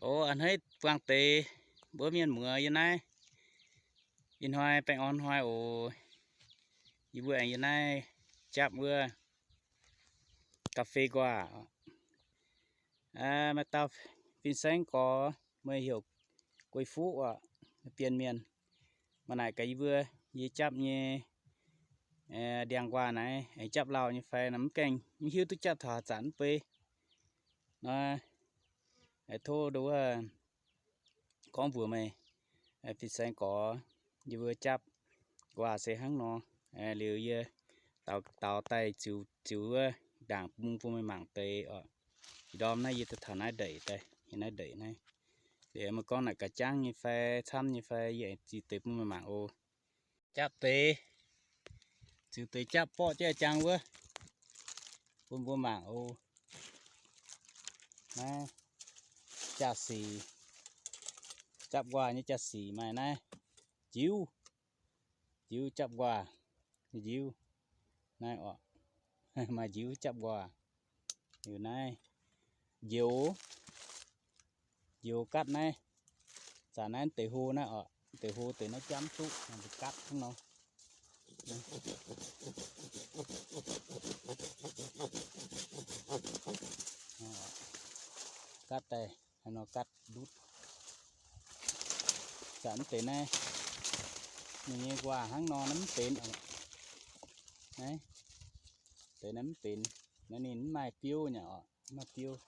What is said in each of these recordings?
O, a'hneiv buangh deix mbuo mienh muoz yiem naaiv. Ih hnoi baengh orn hnoi oc. Yie mbuo aengx yiem naaiv japv wuov ga'fei nquaah. Maaih dauh fin-saeng gorx, meih heuc Guei Fuqv oc, bienx mienh. Maaih naaic gaax yie mbuo, yie japv nyei ndiangx-nquaah naaiv aengx japv lauh nyei fai nor mv gaengh mv hiuv duqv japv taux haaix zanc mv bei. Nor, tov nduov gorngv mbuox meih, fin-saeng gorx, yie mbuo japv nquaah se hnangv nor. Liuz yie daux, daux daaih ziux, ziux wuov ndaangc bung bun meih mangc deix oc. Ih ndorm naaiv yie daaih taux naaiv ndeic daaih, naaiv ndeic naaiv. Liuz meih gorngv naaic ga'jangv nyei fai camv nyei fai, yie aengx ziux deix bun meih mangc oc. Japv deix, ziux deix japv borqv jienv jangx wuov bun mbuo mangc oc. Naaiv jaa-sic, japv nquaah nyei jaa-sic maaih naaiv njiuv, njiuv japv nquaah, njiuv naaiv oc, maaih njiuv japv nquaah. Liuz naaiv njoux, njoux gatv naaiv, zanc naaiv deix hlo naaiv oc, deix hlo deix naaiv japv mv duqv, deix gatv hnangv nor. Gatv daaih haaix nor gatv ndutv. Zanc mv deix naaiv, ninh nyei nquaah hnangv nor naaiv mv benx oc. Naaiv deix naaiv mv benx, naaiv ninh mv maaih biouv nyei oc, mv maaih biouv.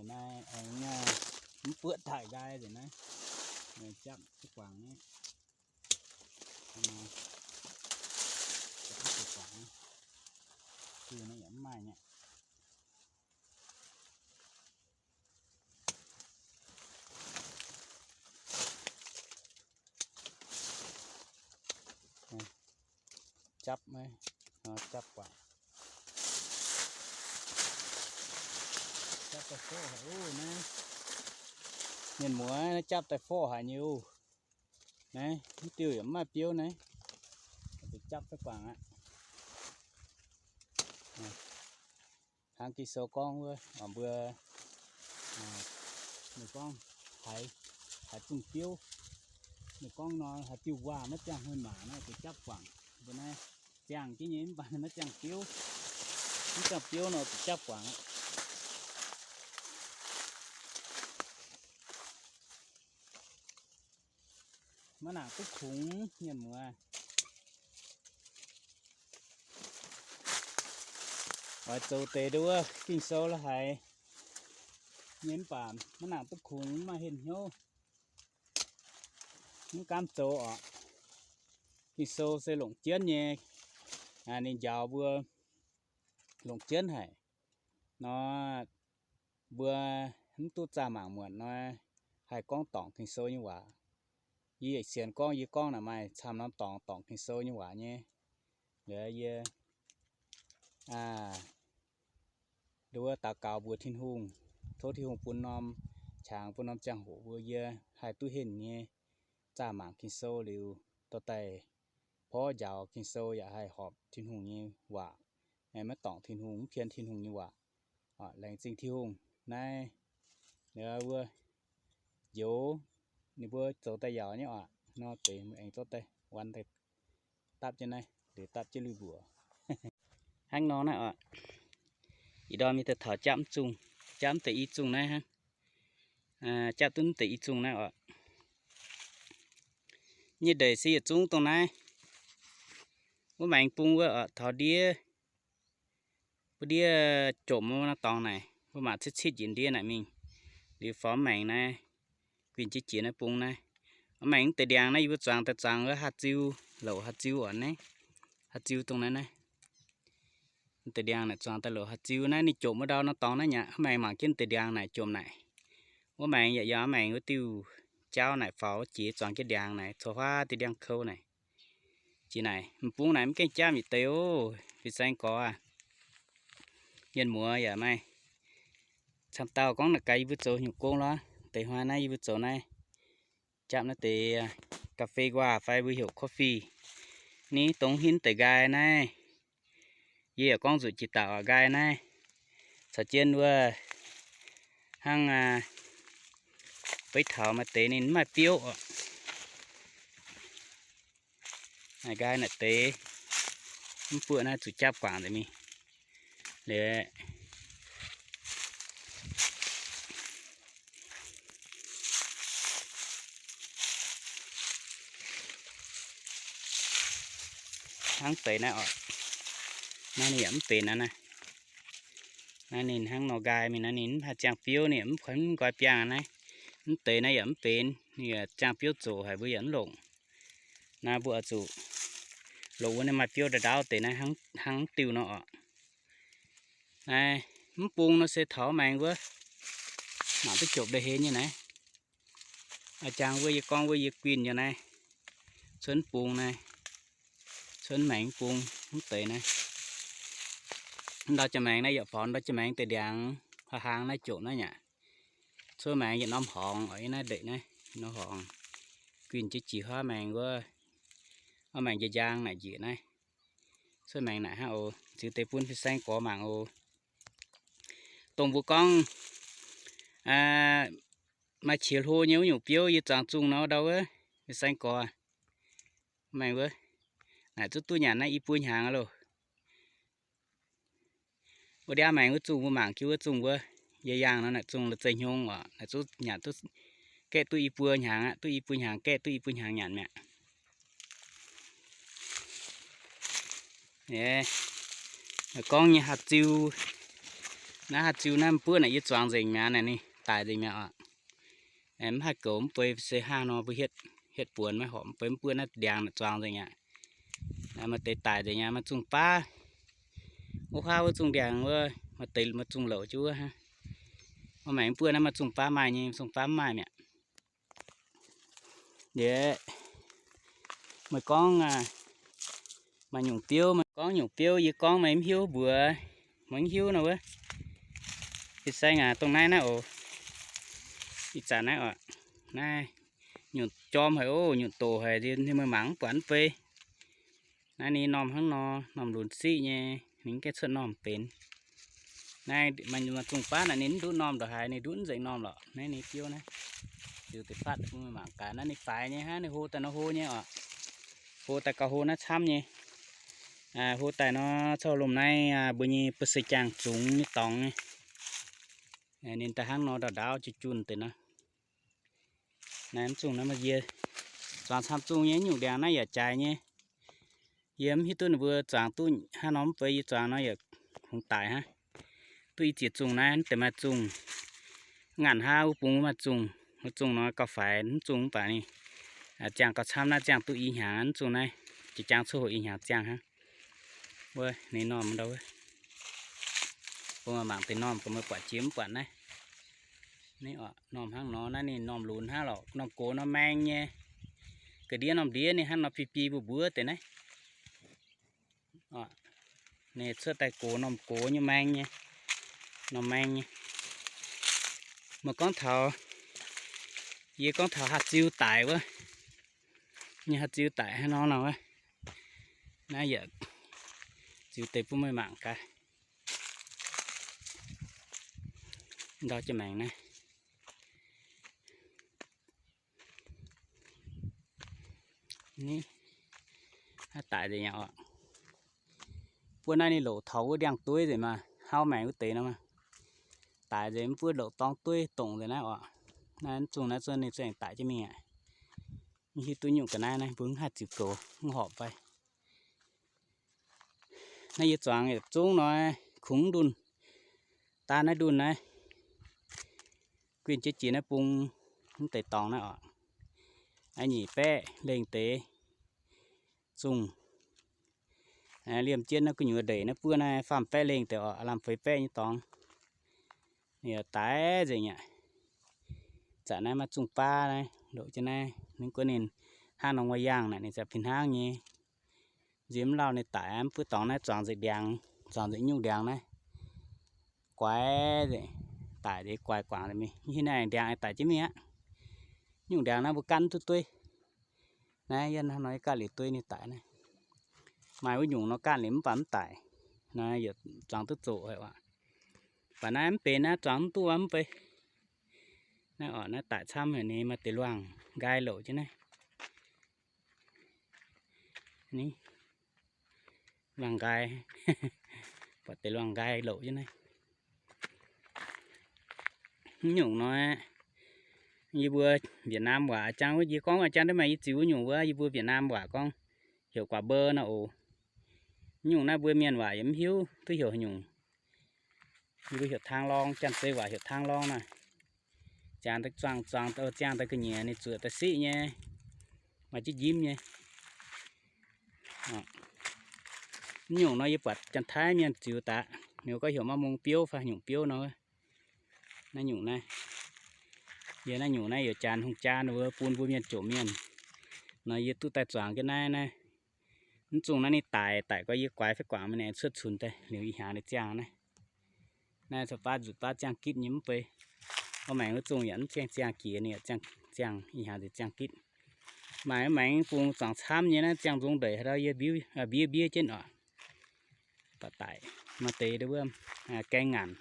Naaiv aengx mv buoqv taaih nqaai nzengc naaiv, japv duqv guangc nyei. Duqv guangc, yaac mv maaih nyei. Japv maiv, japv guangc. Japv daaih forv haic oc naaiv. Mienh muoz, naaiv japv daaih forv haic nyei oc. Naaiv mv diuh yaac mv maaih biouv naaiv. Japv daaih guangc aqv. Hnangv Ging-Sou gorngv wuov, mbuo, ninh gorngv haiz, haiz zungh biouv. Ninh gorngv nor, haaix diuh nquaah maiv ziangh hmien maanc naaiv, deix japv guangc. Mbuo naaiv ziangh jienv nyei mv baac maiv ziangh biouv. Mv ziangh biouv nor, deix japv guangc aqv. Maiv nangc duqv kungx, mienh muoz. Oix zoux deix nduov Ging-Sou la'haiz nyei mv baac maiv nangc duqv kungx, maiv maaih henh hnyouv, mv gaamv zoux oc. Ging-Sou se longc jienv nyei, ninh njaaux mbuo longc jienv haic nor, mbuo mv duqv zaah mangc muonc nor haih gorngv dorngc Ging-Sou nyei waac. Yie yietc sienx gorngv yie gorngv naaic maaih camv norm dorngx dorngc Ging-Sou nyei waac nyei. Liuz yie nduov daux gaux mbuox Tin-Hungh, tov Tin-Hungh bun norm qangx, bun norm ziangh hoc mbuo yie haih duqv henh nyei zaah mangc Ging-Sou liuz, dorh daaih porv njaaux Ging-Sou yaac haih horpc Tin-Hungh nyei waac, maiv dorngc Tin-Hungh, mv pien Tin-Hungh nyei waac. Laengz zingh Tin-Hungh. Naaiv wuov njoux ninh mbuo zoux daaih yaauc nyei oc. Nor deix aengx zorqv daaih, wuov daaih dapv jienv naaiv, liuz dapv jienv lui mbuoqc. Hnangv nor naaiv oc. Ih ndorm yie daaih taux japv mv zungh, japv mv deix i zungh naaiv hnangv. Japv duqv mv deix i zungh naaiv oc. Nyei ndeic se yietc zungv dongh naaiv. Wuov maengx bung wuov oc, taux ndiev, wuov ndiev jomc wuov norm dorngx naaic, wuov maac citv citv njiec ndiev naaic mingh. Liuz faaux maengx naaiv, guinh jiex jiex naaiv bung naaiv. Wuov maengx deix ndiangx naaiv yie mbuo zuangx daaih zuangx wuov haaix ziu, louc haaix ziu oc naaiv. Haaix ziu dongh naaiv naaiv. Deix ndiangx naaic zuangx daaih louc haaix ziu naaiv, ninh jomc wuov ndau norm dorngx naaiv nyaqc. Wuov maengx mangc jienv deix ndiangx naaic jomc naaic. Wuov maengx yaac yaac wuov maengx wuov diuh jauv naaic faaux jiex zuangx jienv ndiangx naaic, cou huaav diuh ndiangx-kouv naaic. Jiex naaic, m'bung naaic mv gaengh jaav yietc deix oc, fin-saeng gorx aac. Mienh muoz yaac maaih camv dauh gorngv naaic gaax yie mbuo zoux nyungc gong lorqc. Deix hnoi naaiv yie mbuo zoux naaiv, japv naaiv deix ga'fei nquaah fai mbuo heuc coffee. Ni dongh hinv deix nqaai naaiv, yie yaac gorngv nzuqc jiex daauh nqaai naaiv caux jienv wuov Hnangv beiv taux maaih deix ninh mv maaih biouv oc. Naaiv nqaai naaic deix mv buoqv naaiv zuqc japv guangc nzengc mingh. Liuz hnangv deix naaiv oc, naaiv ninh yaac mv benx aqv naaiv. Naaiv ninh hnangv nor nqaai mingh naaiv ninh mv haih ziangh biouv, ninh yaac mv nqoi biangh naaiv. Mv deix naaiv yaac mv benx, ninh yaac ziangh biouv zoqc haic mbuo yaac mv longc. Naaiv mbuo oix zuqc longc wuov ninh maaih biouv ndau-ndau deix naaiv hnangv diuh nor oc. Naaiv mv bung nor se taux maengx wuov, mangc duqv jopc ndeic-hlen nyei naaiv. A'jang wuov yie gorngv wuov yie guinh yaac naaiv, cuotv bung naaiv, cuotv maengx bung mv deix naaiv. Ndau jiex maengx naaiv yaac faaux ndau jiex maengx deix ndiangx, haaix hlang naaiv jopc naaiv yaac cuotv maengx yietc norm horngz oc, yie naaiv ndeic naaiv norm horngz. Guinh jienv jiex huaav maengx wuov, oix maengx njang-njang naaic njiec naaiv. Cuotv maengx naaic hnangv oc, ziux deix bun fin-saeng gorx mangc oc. Dongh mbuo gorngv maaih qiex hlo nyei wuov nyungc biouv yie zuangx zungh nor ndau wuov, fin-saeng gorx, maengx wuov, naaic zuqc duqv nyanc naaiv i buo hnyangx aqv loh. Wuov ndiaav maengx wuov zungh mbuo mangc jienv wuov zungh wuov, yie yangh nor naaic zungh la'zeix hnyongx oc, naaic zuqc nyanc duqv, gaeqv duqv i buo hnyangx aqv, duqv i buo hnyangx, gaeqv duqv i buo hnyangx nyanc mi'aqv. Gorngv nyei haaix ziu, naaiv haaix ziu naaiv mv buoqv naaic yie zuangx nzengc mi'aqv naaic ninh daic nzengc mi'aqv oc. Mv haih goux mv bei se hnangv nor mbuo hietv, hietv buonc maiv horpc mv bei mv buoqv naaiv ndiangx naaic zuangx nzengc aqv. Maaih deix daic nzengc aqv, maaih zungh baav. Wuov huaav wuov zungh ndiangx wuov, maaih deix maaih zungh louc jienv wuov hnangv. Maaih maengx mv buoqv naaiv maaih zungh baav maaih nyei, zungh baav mv maaih mi'aqv. Yie, meih gorngv maaih nyungc biouv, meih gorngv nyungc biouv, yie gorngv meih mv hiuv mbuox, meih mv hiuv nor wuov. Fin-saeng aac, dongh naaiv naaiv oc. Ih zanc naaiv oc, naaiv nyungc jorm haic oc, nyungc doqc haic, meih mangc mv buatc mv bei. Naaiv ninh norm hnangv nor, norm lunx siqv nyei, ninh mv gaengh cuotv normh benx. Naaiv maaih zungh baav naaic ninh mv ndutv normh ndongc haaix, ninh ndutv nzengc normh lorqc. Naaiv ninh biouv naaiv, ziux deix fatv bun meih mangc gaax. Naaiv ninh faix nyei hnangv, ninh hlo daaih nor hlo nyei oc. Hlo daaih gauh hlo naaiv camv nyei. Hlo daaih nor corc lomh naaiv mbuo nyei ba'se jaangh zungx nyei dorngx nyei. Ninh daaih hnangv nor ndau-ndaauv jun-jun deix nor. Naaiv mv zungh naaiv maaih yie zuangx camv zungh nyei, nyungc ndiangx naaiv yaac jaaix nyei. Yie mv hiuv duqv ninh mbuo zuangx duqv hnangv nor mv bei, yie zuangx nor yaac kungx daic hnangv. Duqv i ziex zungh naaiv deix maaih zungh ngaanc hnangv, wuov bung maaih zungh, wuov zungh nor gauh faix, mv zungh mv baac ninh ziangh gauh camv naaiv, ziangh duqv i hnyangx, mv zungh naaiv jiex jangv cuotv hoc i hnyangx ziangh hnangv. Wuov ninh normh ndau wuov. Bun meih mangc deix normh gaax, meih buatc jiex mv buatc naaiv. Naaiv oc, normh hnangv nor, naaiv ninh normh lunx hnangv lorqc, normh gox nor maeng nyei. Ga'ndiev normh ndiev ninh hnangv nor biei biei mbuov mbuov deix naaiv. Ninh cuotv daaih gox normh gox nyei maeng nyei, normh maeng nyei. Meih gorngv taux, yie gorngv taux haaix ziu daic wuov, nyei haaix ziu daic hnangv nor nor wuov. Naaiv yaac ziux deix bun meih mangc gaax. Ndau jiex maengx naaiv. Ni, naaiv daic nzengc nyei oc. Buov naaiv ninh louc taux wuov ndiangx-dueiv nzengc maah, hauv maengx wuov deix nor maah. Daic nzengc mv buov louc dorngx dueiv dongc nzengc naaiv oc. Naaiv zungh naaiv zungh ninh zengc daic jienv mingh aqv. Mv hiuv duqv nyungc ga'naaiv naaiv mbuo mv haih ziux goux, mv horpc fai. Naaiv yie zuangx yietc zungv nor, kungx ndunh, daan naaiv ndunh naaiv, guinh jienv jiex naaiv bung mv deix dorngx naaiv oc. Naaiv nyic baeqv lengh deix zungh. Liemh jienv naaiv gu'nyuoz ndeic naaiv buov naaiv faam baeqv lengh deix oc, lamh feix baeqv nyei dorngx. Ninh yaac daic nzengc aqv. Zanc naaiv maaih zungh baav naaiv ndoqc jienv naaiv, ninh guov ninh hnangv nor nguaih yaangh naaic, ninh za'gengh fih hnangv nyei. Nziex mv lauh ninh daic aqv. Mv buov dorngx naaiv zuangx nzengc ndiangx, zuangx nzengc nyungc ndiangx naaiv. Guaix nzengc, daic nzengc guaix guangc nzengc mingh. Hiuv naaiv ndiangx daic jienv mingh aqv. Nyungc ndiangx naaiv mbuo ganh duqv dueiv. Naaiv yie hnangv nor ganh liuz dueiv ninh daic naaiv. Maaih wuov nyungc nor ganh liuz mv baac mv daic. Naaiv yietc zuangx duqv zoqc haic aqv. Baac naaiv mv benx naaiv zuangx mv duqv mv bei. Naaiv orqc, naaiv daic camv haic, ninh maaih deix luangh nqaai louc jienv naaiv. Luangh nqaai, buatc deix luangh nqaai louc jienv naaiv. Mv nyungc nor, yie mbuo Việt Nam waac jang wuov, yie gorngv jang deix maaih yie ziux wuov nyungc wuov, yie mbuo Việt Nam waac gorngv heuc quả bơ nor oc. Mv nyungc naaiv mbuo mienh waac yaac mv hiuv duqv heuc haaix nyungc. Yie mbuo heuc thang long, Janx-Zei waac heuc thang long naaiv. Jangx daaih zuangx, zuangx ziangh daaih ga'nyiec ninh zuoqc daaih siqv nyei, maaih jienv njimv nyei. Mv nyungc nor yie buatc Janx-Taiv mienh ziux daaih, ninh gorngv heuc maiv mungh biouv fai nyungc biouv nor. Naaiv nyungc naaiv, yie naaiv nyungc naaiv yaac Janx hungh jaa ninh mbuo bun mbuo mienh jomc mienh nor, yie duqv daaih zuangx jienv naaiv naaiv. Mv zungh naaiv ninh daic, daic gorx yie guaix fai guangc mingh ninh cuotv cunx daaih liuz ih hnyangx ninh ziangh naaiv. Naaiv caux baav nzuqc baav ziangh gitv nyei mv bei. Orv maengx wuov zungh yaac mv gaengh ziangh jiex, ninh yaac ziangh, ih hnyangx nziex ziangh gitv. Maaih maengx bung zuangx camv nyei naaiv, ziangh nzong ndeic haaix dauh yie mbiev mbiev jienv oc. Baac daic maaih deix wuov gaeng ngaanc,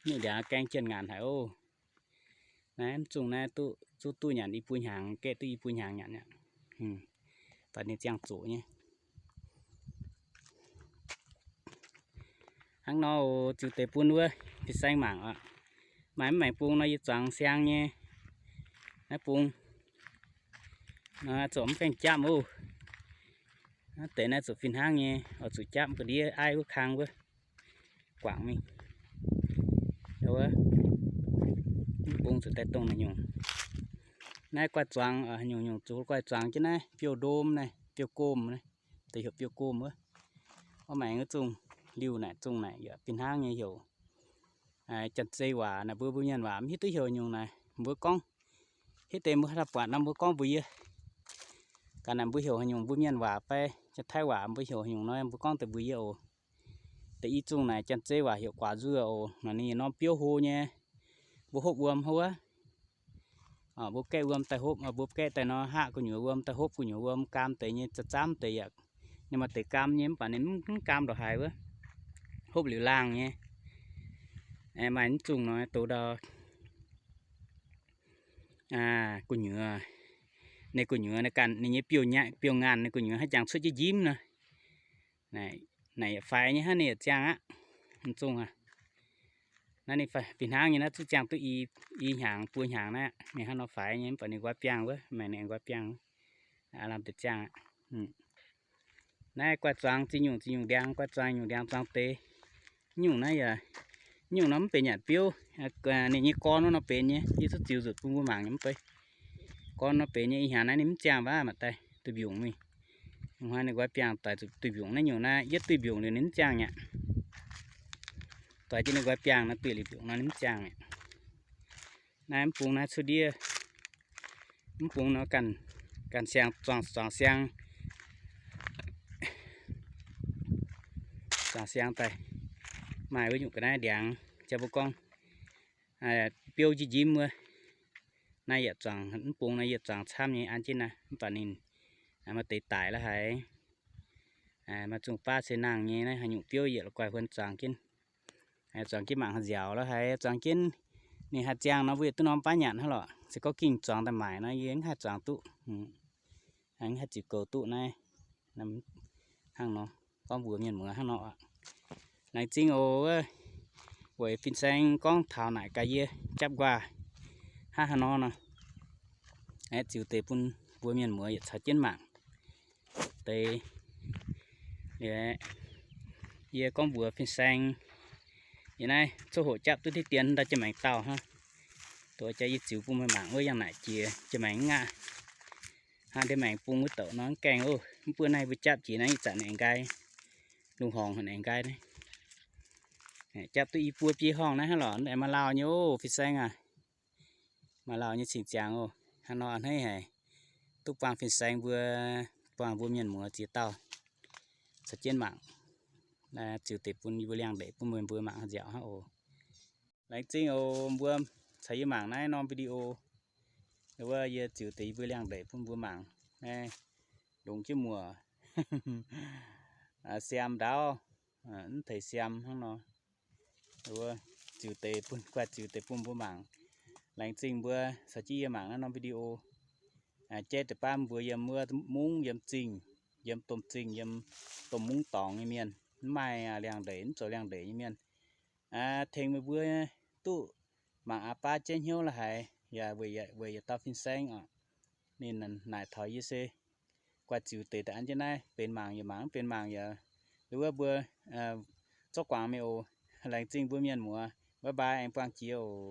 nyungc ndiangx gaeng jienv ngaanc haic oc. Naaiv mv zungh naaiv duqv, zuqc duqv nyanc i buo hnyangx, gaeqv duqv i buo hnyangx nyanc aqv. Baac ninh ziangh zoqc nyei. Hnangv nor oc, ziux deix bun wuov fin-saeng mangc oc. Maaih mv maengx bung nor yie zuangx siang nyei. Naaiv bung nor zoqc mv gaengh japv oc. Naaiv deix naaiv zoqc fih hnangv nyei, oix zuqc japv ga'ndiev aiv wuov kang wuov, guangc mingh. Wuov, mv bung zuqc daaih dongh naaiv nyungc. Naaiv guaih zuangx, nyungc-nyungc zuqc guaih zuangx jienv naaiv biouv ndom naaiv, biouv gomh naaiv, deix heuc biouv gomh wuov. Orv maengx wuov zungh, liuh naaic zungh naaic yaac fih hnangv nyei heuc Janx-Zei waac naaic, mbuo mbuo mienh waac mv hiuv duqv heuc nyungc naaic. Mbuo gorngv, hitv deix mbuo haaix dauh buatc nor mbuo gorngv mbuox yie. Gaax naaic mbuo heuc haaix nyungc mbuo mienh waac fai Janx-Taiv waac mbuo heuc haaix nyungc nor mbuo gorngv deix mbuox yie oc. Deix i zungh naaic Janx-Zei waac heuc 果子 oc. Naaic ninh norm biouv hlo nyei, mbuo hopv wuom hnangv wuov. Mbuo gaeqv wuom daaih hopv, mbuo gaeqv daaih nor haqv gu'nyuoz wuom daaih hopv gu'nyuoz wuom, gaam deix nyei, za'zaamv deix yaac, ninh maaih deix gaam nyei mv baac ninh mv gaam ndongc haaix wuov, hopv liuz laangh nyei. Maaih mv zungh nor doz ndau gu'nyuoz, ninh gu'nyuoz ganh ninh nyei biouv ngaanh, ninh gu'nyuoz haaix jangx cuotv jienv njimv nor. Naaic yaac faix nyei hnangv, ninh yaac ziangh aqv. Mv zungh aqv. Naaiv ninh fih hnangv nyei naaiv, zuqc ziangh duqv i hnyangx buo hnyangx naaiv, ninh hnangv nor faix nyei, mv baac ninh nqoi biangh wuov, maengx ninh nqoi biangh, aav lamh deix ziangh aqv. Naaiv guaih zuangx ziex nyungc ziex nyungc ndiangx, guaih zuangx nyungc ndiangx zuangx deix. Nyungc naaiv yaac, nyungc nor mv benx nyanc biouv, ninh nyei gorn wuov nor benx nyei, yie zuqc ziux nzunc bun mbuo mangc nyei mv bei. Gorn nor benx nyei, ih hnyangx naaiv ninh mv ziangh baav maaih daaih duih mbiungc mingh. Hnoi ninh nqoi biangh daaih zuqc duih mbiungc naaiv nyungc naaiv, yietv duih mbiungc liuz ninh mv ziangh mi'aqv. Doix jienv ninh nqoi biangh nor duih liuz mbiungc nor ninh mv ziangh mi'aqv. Naaiv mv bung naaiv cuotv ndiev, mv bung nor ganh, ganh siang zuangx, zuangx siang, zuangx siang daaih maaih wuov nyungc ga'naaiv ndiangx, jang mbuo gorngv biouv njimv njimv wuov. Naaiv yaac zuangx, mv bung naaiv yie zuangx camv nyei an jienv naaiv, mv baac ninh maaih deix daic la'haic. Maaih zungh baav se nangh nyei naaiv, haaix nyungc biouv yietc la'guaih huon zuangx jienv. Zuangx jienv mangc haaix nziaauc la'haic, zuangx jienv ninh haih ziangh nor mbuo yietc duqv norm baav nyanc hnangv lorqc. Se gorngv ging zuangx daaih maaic nor yie mv haih zuangx duqv, mv haih ziux goux duqv naaiv. Hnangv nor, gorngv mbuox mienh muoz hnangv nor aqv. Laengz zingh oc. Weic fin-saeng gorngv taux naaic gaax yie japv nquaah hnangv haaix nor nor, aeqv, ziux deix bun mbuo mienh muoz yietc caux jienv mangc deix. Yie gorngv mbuox fin-saeng, yie naaiv coqv hoqc japv duqv diqv dien ndau jiex maengx dauh hnangv. Doix jaax yie ziux bun meih mangc wuov yangh naaic jiex jiex maengx ngaah. Hnangv ndiev maengx bung wuov douc nor mv gaengh oc. Mv buo naaiv mbuo japv jiex naaiv ih zanc aengx nqaai, lungh horngx aengx nqaai. Japv duqv i buo biei horngh naaiv hnangv lorqc, aengx maaih lauh nyei oc, fin-saeng aac. Maaih lauh nyei cing-ziangx oc. Hnangv nor a'hneiv haic, duqv buangh fin-saeng mbuo, buangh mbuo mienh muoz ziex dauh caux jienv mangc. Ziux deix bun yie mbuo liangx-ndeic bun mbuo mbuo mangc haaix nziaauc hnangv oc. Laengz zingh oc mbuo caux yie mangc naaiv norm video. Wuov yie ziux deix yie mbuo liangx-ndeic bun mbuo mangc. Naaiv longx jienv muoc, siam ndaauv, mv teix siam hnangv nor. Wuov ziux deix bun, guaih ziux deix bun mbuo mangc. Laengz zingh mbuo caux jienv yie mangc naaiv norm video. Jaiv deix baav mbuo yiem wuov mungv, yiem zingh, yiem domh zingh, yiem domh mungv dorngx nyei mienh, mv maaih liangx-ndeic, mv zoux liangx-ndeic nyei mienh. Tengx meih mbuo duqv mangc aa baav jaiv hnyouv la'haiz yaac weic yietc dauh fin-saeng oc. Ninh naaic taux yie se guaix ziux deix daaih an jienv naaiv, benx mangc yaac mangc, mv benx mangc yaac, wuov mbuo zorqv guangc mingh oc. Laengz zingh mbuo mienh muoz, bye bye, aengx buangh jiex oc.